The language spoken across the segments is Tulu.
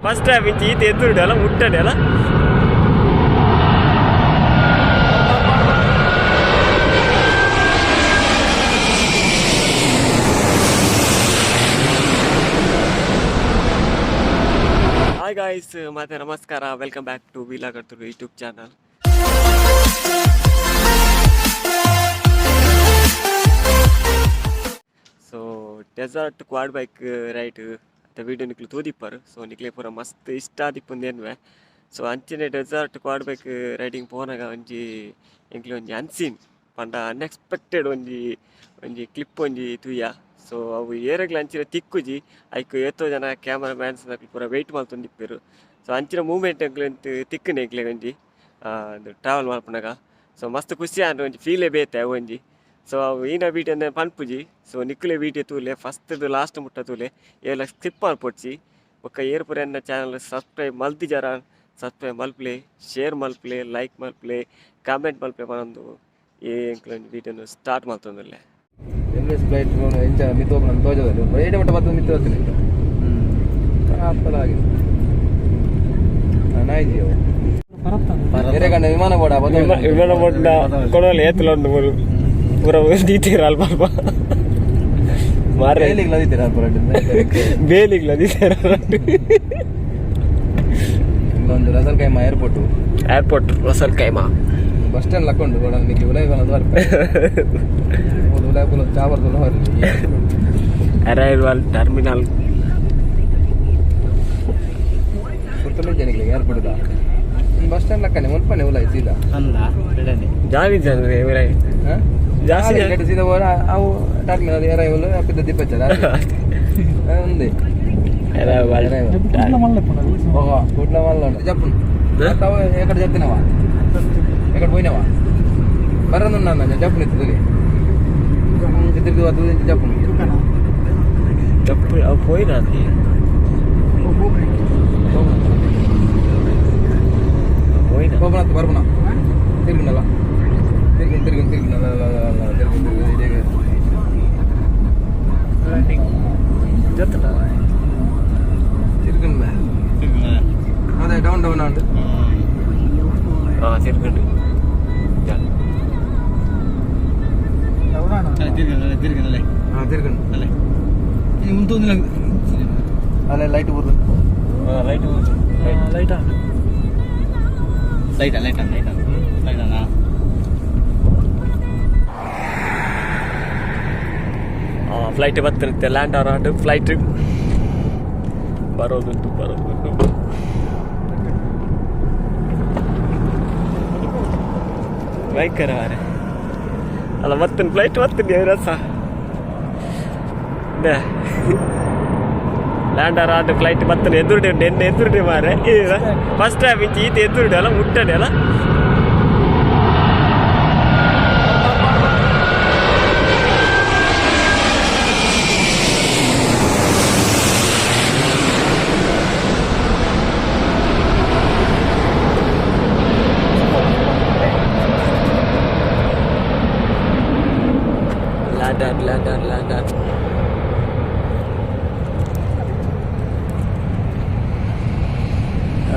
ಫಸ್ಟ್ ಟೈಮ್ ಇಂಚಿ ಈತ ಎದುರುಡೆ ಅಲ್ಲ ಮುಟ್ಟಡೆ ಅಲ್ಲ. ಹಾಯ್ ಗಾಯ್ಸ್, ಮತ್ತೆ ನಮಸ್ಕಾರ. Welcome back to vlogger Tulu YouTube channel. So desert quad bike ride ಅಂತ ವೀಡಿಯೋ ನಿಕ್ಲು ತೂದಿಪ್ಪರು. ಸೊ ನಿಕ್ಲೆ ಪೂರ ಮಸ್ತ್ ಇಷ್ಟ ಆದಿಪ್ಪುಂದು ಎನ್ನುವೆ. ಸೊ ಅಂಚನೆ ಡೆಸರ್ಟ್ ಕ್ವಾಡ್ ಬೈಕ್ ರೈಡಿಂಗ್ ಪೋನಾಗ ಒಂಜಿ ಎಂಕ್ಲೆ ಒಂಜಿ ಅನ್ಸೀನ್ ಪಂಡ ಅನ್ಎಕ್ಸ್ಪೆಕ್ಟೆಡ್ ಒಂಜಿ ಒಂಜಿ ಕ್ಲಿಪ್ ಒಂಜಿ ತೂಯ. ಸೊ ಅವು ಏರೆಗ್ಲ ಅಂಚಿನ ತಿಕ್ಕುಜಿ. ಐಕ್ ಏತೋ ಜನ ಕ್ಯಾಮರಾ ಮ್ಯಾನ್ಸ್ ನಕುಲು ಪೂರ ವೆಯ್ಟ್ ಮಲ್ತೊಂದಿಪ್ಪೆರು. ಸೊ ಅಂಚಿನ ಮೂಮೆಂಟ್ ಎಂಕ್ಲೆ ತಿಕ್ಕುಂಡು ಎಂಕ್ಲೆಗ್ ಒಂಜಿ ಟ್ರಾವೆಲ್ ಮಲ್ಪುನಗ. ಸೊ ಮಸ್ತ್ ಖುಷಿ ಆಂಡ್, ಒಂಜಿ ಫೀಲೇ ಬೇತೆ ಅವು ಒಂಜಿ. ಸೊ ಅವು ಈನ ವೀಡಿಯೋ ಪನ್ಪುಜಿ. ಸೊ ನಿಕ್ಕುಲೆ ವೀಡಿಯೋ ತೂಲೆ, ಫಸ್ಟ್ ಲಾಸ್ಟ್ ಮುಟ್ಟ ತೂಲೆ, ಏಲ ಸ್ಕಿಪ್ ಮಲ್ಪೊಡ್ಚಿ. ಬೊಕ್ಕ ಏರ್ ಪೂರ ಎನ್ನ ಚಾನಲ್ ಸಬ್ಸ್ಕ್ರೈಬ್ ಮಲ್ತಿಜಾರ, ಸಬ್ಸ್ಕ್ರೈಬ್ ಮಲ್ಪಲೆ, ಶೇರ್ ಮಲ್ಪಲೆ, ಲೈಕ್ ಮಲ್ಪಲೆ, ಕಾಮೆಂಟ್ ಮಲ್ಪಲೆ ಪನೊಂದು ಈ ಎಂಕ್ಲೆ ಒಂಜಿ ವೀಡಿಯೋನು ಸ್ಟಾರ್ಟ್ ಮಲ್ತೊಂದುಲ್ಲೆ. ಎಮ್ ಎಸ್ ಫ್ಲೈಟ್ ಎಂಚ ಮಿತ್ತು ಹೋಗೋಣ ತೋಜದಲ್ಲಿ ಏಡೆ ಮಟ್ಟ ಬರ್ತದೆ, ಮಿತ್ತು ಹೋಗ್ತೀನಿ ಆಗಿದೆ. ನಾಯಿಜಿ ಅವು ಬೇರೆ ಕಂಡ ವಿಮಾನ ಬೋಡ. ವಿಮಾನ ಬೋಟ್ನ ಕೊಡೋಲ್ಲ ಏತುಲ ಉಂಡು ಮೂರು ಪೂರ ದೀತೀರ ಅಲ್ಪ ಅಲ್ಪ ಮಾರ್ರೆ. ರೈಲಿಗೆ ಲದಿತೀರ? ಬೇಲಿಗ್ಲ ದೀತೀರ. ಒಂದು Ras al Khaimah airport. Airport Ras al Khaimah. Bus stand ಲಕ್ಕೊಂಡು ಬೋಡ ನಿಕ್ಕೆ ಉಲಾಯ್ ಬಲ ಉಲಾಯ್ ಬಲ ಚಾವರ್ ಹೊರಲಿ. Arrival terminal. ಗೊತ್ತಲ್ಲ ಜನಕ್ಕೆ ಏರ್ಪೋರ್ಟ್ ಬಸ್ ಸ್ಟ್ಯಾಂಡ್ ಲಕ್ಕನೆ ಮುಲ್ಪನೆ ಉಲಾಯ್ ಸೀದಾ. ಜಾಲಿ ಜನ ಇವರೇ ಜಾಸ್ತಿ ಜನ. ಸೀದಾ ಹೋರ ಅವು ಟರ್ಮಿನಲ್ ಏರೈವಲ್ ಪಿದ್ದ ದಿಪ್ಪಚ್ಚ ఉంది. ಅರೈವಲ್. కుట్ల వల్ల చెప్పు. తావు ఎక్కడ చెప్తున్నావా? ఎక్కడ పోయినావా? బర్రనున్నా చెప్పు. తిరిగి తిరిగి చెప్పు. ತಪ್ಪು ಅವು ಪೋಯಿನ ಪೋಯಿನ. కోపన బర్బున తిరిగి తిరిగి తిరిగి తిరిగి తిరిగి తిరిగి ಜೊತೆ. తిరిగి అదే డౌన్ డౌన్ అంటే. ಹಾಂ, ತಿರ್ಕೊಂಡು. తిరగండి. అలా లైట్ పోతుంది. Light. Light. Light light light light. Flight ಬತ್ತಿರುತ್ತೆ, land ಆರಾಂಡ್. ಫ್ಲೈಟ್ ಬರೋದುಂಟು, ಬರೋದುಂಟು. ಭಯಂಕರ ಮಾರ್ರೆ. ಅಲ್ಲ, ಮತ್ತೊಂದು ಫ್ಲೈಟ್ ಬರ್ತದೆ ರಸ. ಲ್ಯಾಂಡ್ ಆರಾಂಡ್. ಫ್ಲೈಟ್ ಬತ್ತನೆ ಎದುರುಡೆ ಉಂಟು, ಎನ್ನ ಎದುರುಡೆ ಮಾರೆ. ಫಸ್ಟ್ ಟೈಮ್ ಇಂಚಿ ಈತ ಎದುರುಡೆ ಅಲ್ಲ ಮುಟ್ಟಡೆ ಅಲ್ಲ. Lander, lander, lander.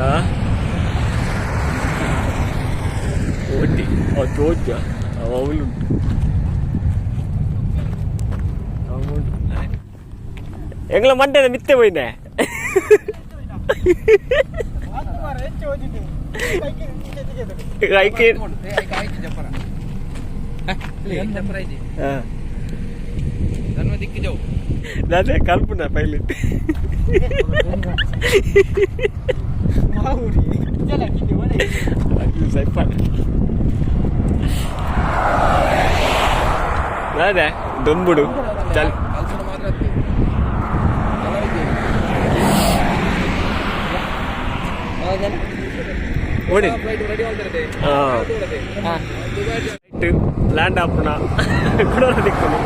ಆ ಓಟಿ ಅವು ತೋಜ ಅವು ಅವಲುಂಟು. ಎಂಗ್ಲ ಮಂಡ್ಯದ ಮಿತ್ತೆ ಹೋಯ್ನೆ. ಐಕೆ. చెప్పరా చెప్పరా ఇది. ಹಾ. ಧನ್ವ ದಿಕ್ಕಿ ಜಾವು. ಅದೇ ಕಲ್ಪನಾ ಪೈಲಟ್. ಅದು ಸೈಪ ಅದೇ ದೊಂಬುಡು ಚಲ್. ಕಲ್ಪನ ಮಾತ್ರ ಓಡಿ. ಫ್ಲೈಟ್ ರೆಡಿ ಆಗ್ತಿರುತ್ತೆ. ಹಾಂ, ಲ್ಯಾಂಡ್ ಆಪುನ ಕುಡೋರ ದಿಕ್ಕುನು.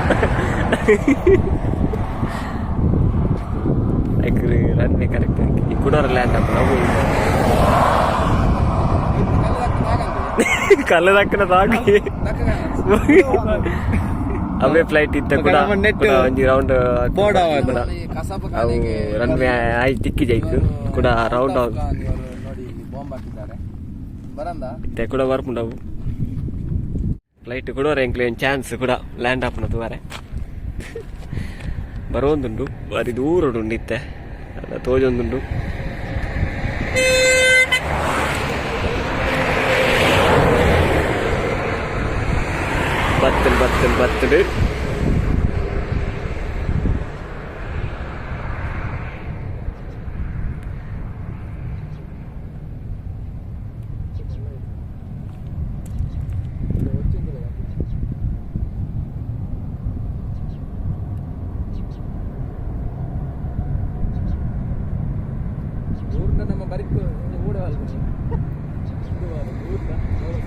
ಐಕ್ ರನ್ವೇ ಕರೆಕ್ಟ್ ಈ ಕುಡೋರ ಲ್ಯಾಂಡ್ ಆಪುನ. ಅವು ಕಲ್ಲು ದಕ್ಕನ ತಾಗಿ ಅವೇ ಫ್ಲೈಟ್ ಇತ್ತ ಕೂಡ ನೆಟ್ ಕೂಡ ಒಂಜಿ ರೌಂಡ್ ಬೋರ್ಡ್ ಅವು ರನ್ವೇ ಆಯ್ ತಿಕ್ಕಿ ಜೈಕ್. ಕೂಡ ರೌಂಡ್ ಅಲ್ತಾಫ್ ಖಾನ್ ಇವರು ನೋಡಿ ಇಲ್ಲಿ ಬಾಂಬ್ ಹಾಕಿದ್ದಾರೆ ಬರಂದ. ಇತ್ತೆ ಕೂಡ ಬರ್ಪುಂಡವು ಫ್ಲೈಟ್ ಕೂಡ ಎಂಕ್ಲೆ ಚಾನ್ಸ್ ಕೂಡ ಲ್ಯಾಂಡ್ ಆಪುನ ತೂವರೆ ಬರೋಂದುಂಡು. ಬಾರಿ ದೂರಡು ಇತ್ತೆ ಅಲ್ಲ ತೋಜೊಂದುಂಡು. ಬತ್ತುಂಡು ಬತ್ತುಂಡು ಬತ್ತುಂಡು. ಊರ್ನ ನಮ್ಮ ಬರಿಕು ಊಡವಲ್ಲ. ಊರ್ನ ಅವರು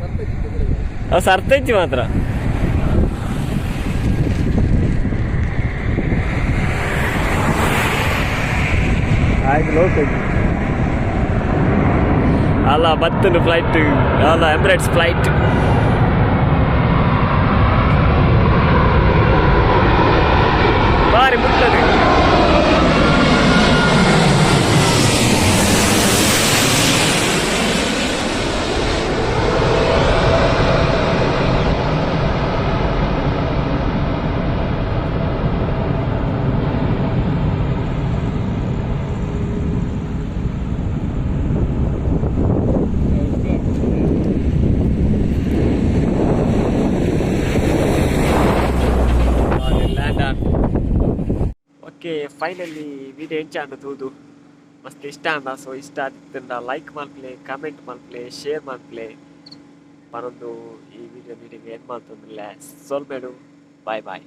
ಅವು ಸರ್ತೈತಿ ಮಾತ್ರ. ಆಯ್ತು ಲೋಕ. ಅಲ್ಲ ಬತ್ತುಂಡು ಫ್ಲೈಟ್ ಅಲ್ಲ ಎಮಿರೇಟ್ಸ್ ಫ್ಲೈಟ್. ಬಾರಿ ಮುಟ್ಟದು. Land on. Okay, finally video ಎಂಚ ಅಂಡ ತೂದು ಮಸ್ತ್ ಇಷ್ಟ ಅಂದ. ಸೊ ಇಷ್ಟ ಆದಿತ್ತಂಡ ಲೈಕ್ ಮಲ್ಪಲೆ, ಕಮೆಂಟ್ ಮಲ್ಪಲೆ, ಶೇರ್ ಮಲ್ಪಲೆ. ಪನೊಂದು ಈ ವಿಡಿಯೋ ನೀಡಿಗೆ ಏನು ಮಾಡ್ತಂದ್ರೆ ಸೊಲ್ಬೇಡು. Boy boy.